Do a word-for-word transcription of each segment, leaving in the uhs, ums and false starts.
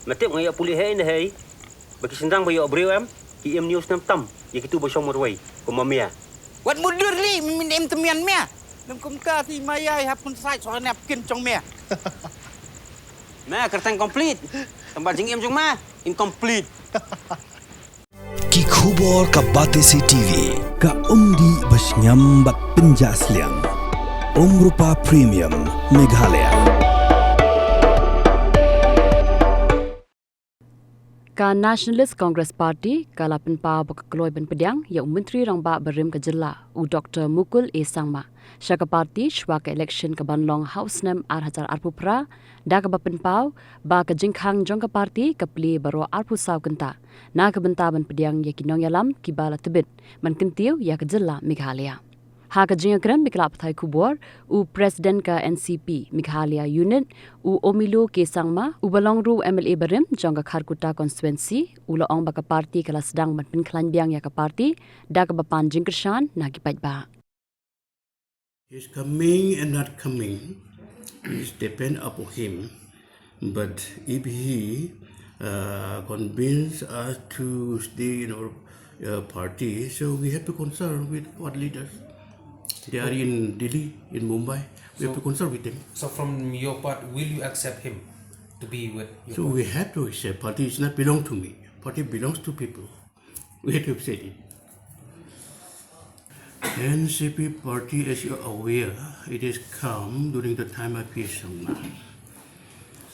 Me tip nga ïoh pule hei ne hei. Ba ki shynrang ba ïoh briew em, ki im news nam tam ïa kitu ba shong marwei kum ma mia. Wat mudur li, min im temian mia. Lem kumta ti maya i hap kun sait soal ne ap kin chong mia. Me kyrteng complete. Tang ba jingim jong me incomplete. Ki khubor ka Batesi T V. Ka umdih ba shngiam bad pynjah sliang. Umrupa Premium Meghalaya. Ka Nationalist Congress Party ka la pynpaw ba ka kloi ban pdiang ïa u Myntri Rangbah barim ka jylla u Doctor Mukul A Sangma sha ka party shwa ka election ka ban long ha u snem ar hajar arphew phra, da kaba pynpaw ba ka jingkhang jong ka party ka plie baroh arphew saw kynta na ka bynta ban pdiang ïa ki nongïalam kiba la tbit ban kyntiew ïa ka jylla Meghalaya. Ha ka jingïakren bad ki lad pathai khubor, u President ka N C P Meghalaya Unit, u Omilo K Sangma, uba long ruh u M L A barim jong ka Kharkutta constituency, u la ong ba ka party ka la sdang ban pynkhlaiñ biang ïa ka party da kaba pan jingkyrshan na ki paidbah. His coming and not coming is depend upon him. But if he uh, convince us to stay in our uh, party, so we have to consult with our leaders. They are in Delhi, in Mumbai. We have to consult with them. So from your part, will you accept him to be with your So party? We have to accept. Party is not belong to me. Party belongs to people. We have to accept it. N C P party, as you are aware, it is come during the time of P A Sangma.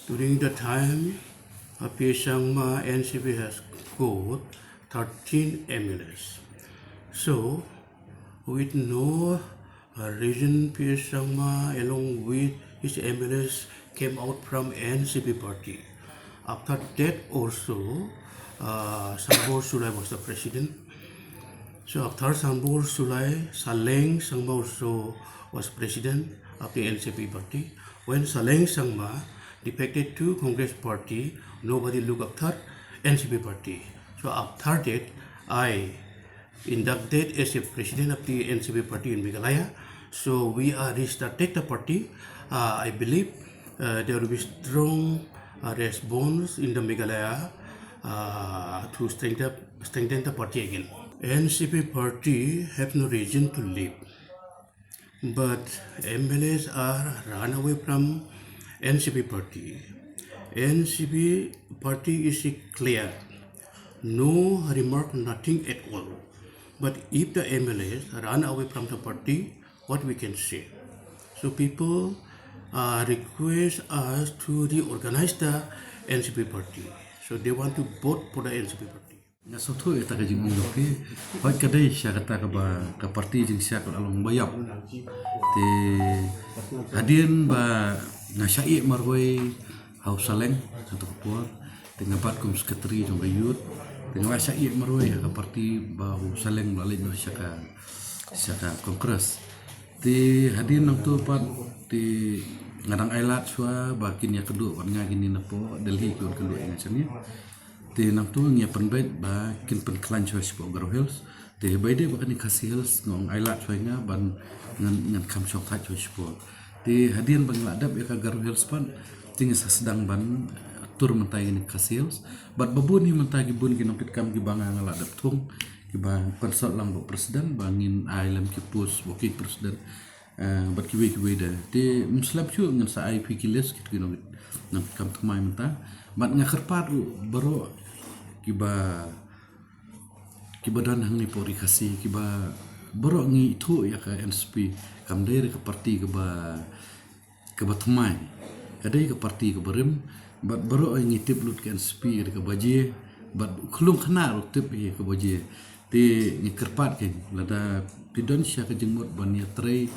During the time of P A Sangma, N C P has got thirteen M L As. So, with no uh, reason, P A Sangma along with his M L As came out from N C P party. After that also, uh, Sanbor Sulai was the president. So after Sanbor Sulai, Saleng Sangma also was president of the N C P party. When Saleng Sangma defected to Congress party, nobody looked after N C P party. So after that, I inducted as a president of the N C P party in Meghalaya. So we are restarted the party. Uh, I believe uh, there will be strong uh, response in the Meghalaya uh, to strengthen, strengthen the party again. N C P party have no reason to leave. But M L As are run away from N C P party. N C P party is clear. No remark, nothing at all. But if the M L As run away from the party, what we can say? So people uh, request us to reorganize the N C P party. So they want to vote for the N C P party. Nga sngewthuh ïa kata ka jingong jong phi. Hooid ka dei sha kata kaba ka party jingshai ka la long ba ïap. Te hadien ba nga shah ïeh marwei ha u Saleng ha kato ka por. Te nga bat kum secretary jong ka youth. Te nga la shah ïeh marwei ha ka party ba u Saleng u la leit noh sha ka, sha ka Congress. Te hadien nangto pat te nga dang ailad shuwa ba kin ïakynduh bad nga kine napoh Delhi, ki wan kynduh ïa nga shane. Te nangto ngi ïa pynbeit ba kin pynkhlaiñ shuwa shapoh Garo Hills. Te haba ïadei bad kane Khasi Hills nga ong ailad shuwa ïa nga ban ngan, ngan kham shongthait shuwa shapoh. Te hadien ba nga la dep ïa ka Garo Hills pat, te nga sa sdang ban tur mynta ïa kane Khasi Hills. Bad ba bun hi mynta ki bun ki nongkitkam kiba nga, nga la dep thung, kiba consult lang bad president ba ngin ai lem ki post working president. Eh, bad kiwei kiwei de. Te ym slem shuh, ngin sa ai phi ki list kito ki nong, nongkitkam thymmai mynta. Bad nga kyrpad ruh baroh kiba, kiba don hangne hapoh Ri Khasi, kiba baroh ngi ithuh ïa ka N C P kam dei re ka party kaba, kaba thymmai. Ka dei ka party kaba rim. Bad baroh ngi tip lut ka N C P re kaba jia. Bad u khyllung khynnah ruh tip ïa kaba jia. Te ngi kyrpad kein, lada phi don sha ka jingmut ban ïatrei,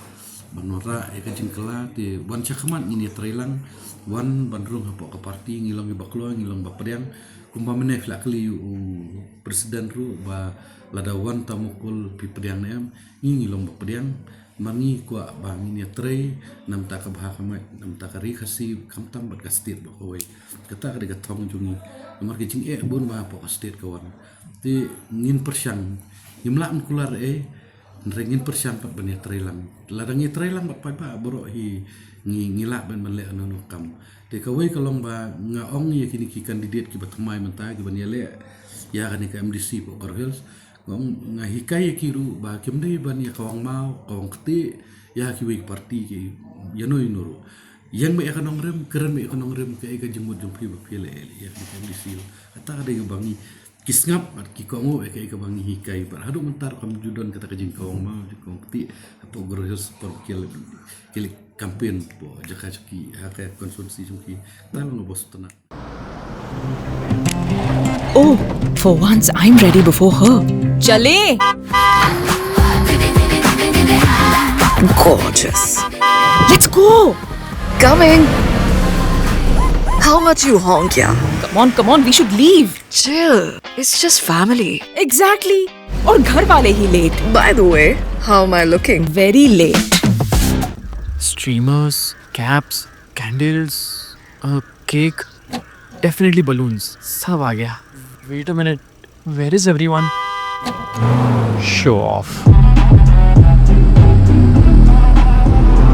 ban wanrah ïa ka jingkylla, te wan sha khmat ngin ïatrei lang, wan ban rung hapoh ka party, ngi long kiba kloi, ngi long ba pdiang, kumba mynne phi la kylli u president ruh ba lada wan ta Mukul phi pdiang ne em, ngi ngi long ba pdiang, ma ngi kwah ba ngin ïatrei, namar ka bha ka mait, namar ka Ri Khasi, khamtam bad ka state baroh kawei. Kata ka dei ka thong jong ngi, namar ka jingeh bun ba hapoh ka state ka wan. Te ngin pyrshang, ngim lah ban kular eh, Hynrei ngin pyrshang pat ban ïa trei lang. Lada ngi trei lang pat pat ba baroh hi ngi ngi lah ban ban leh nongno kam. Te kawei ka long ba nga ong ïa kine ki candidate kiba thymmai mynta kiban ïaleh ïa kane ka M D C hapoh Garo Hills. Nga ong nga hikai ïa ki ruh ba kim dei ban ïa kawang maw, kawang ktieh ïa kiwei ki party ki ïano ïano ruh. Ïeng beit ïa ka nongrim, kren beit ïa ka nongrim, kaei ka jingmut jong phi ba phi leh ïa kane ka M D C. Kata ka dei kaba ngi ki sngap bad ki kohnguh ïa kaei kaba ngi hikai bad haduh mynta ruh kam ju don kata ka jingkawang maw, jingkawang ktieh hapoh Garo Hills por ki leh ki leh campaign hapoh jaka jong ki ha ka constituency jong ki. Tang nga bos tana. Oh, for once I'm ready before her. चले। Gorgeous. Let's go. Coming. How much you honk, yeah? Come on, come on, we should leave. Chill. It's just family. Exactly. और घर वाले ही late. By the way, how am I looking? Very late. Streamers, caps, candles, a cake, definitely balloons. सब आ गया. Wait a minute. Where is everyone? Show off.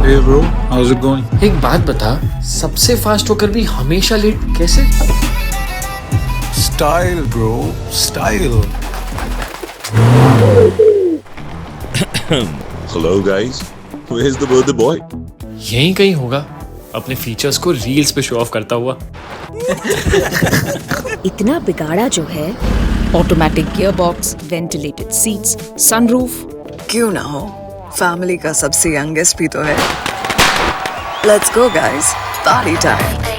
Hey bro, how's it going? एक बात बता, सबसे फास्ट होकर भी हमेशा लेट कैसे? Style, bro, style. Hello guys, where's the birthday boy? यहीं कहीं होगा, अपने फीचर्स को रील्स पे शो ऑफ करता हुआ. इतना बिगाड़ा जो है. Automatic gearbox, ventilated seats, sunroof. क्यों ना हो, फैमिली का सबसे यंगेस्ट भी तो है. Let's go guys, party time.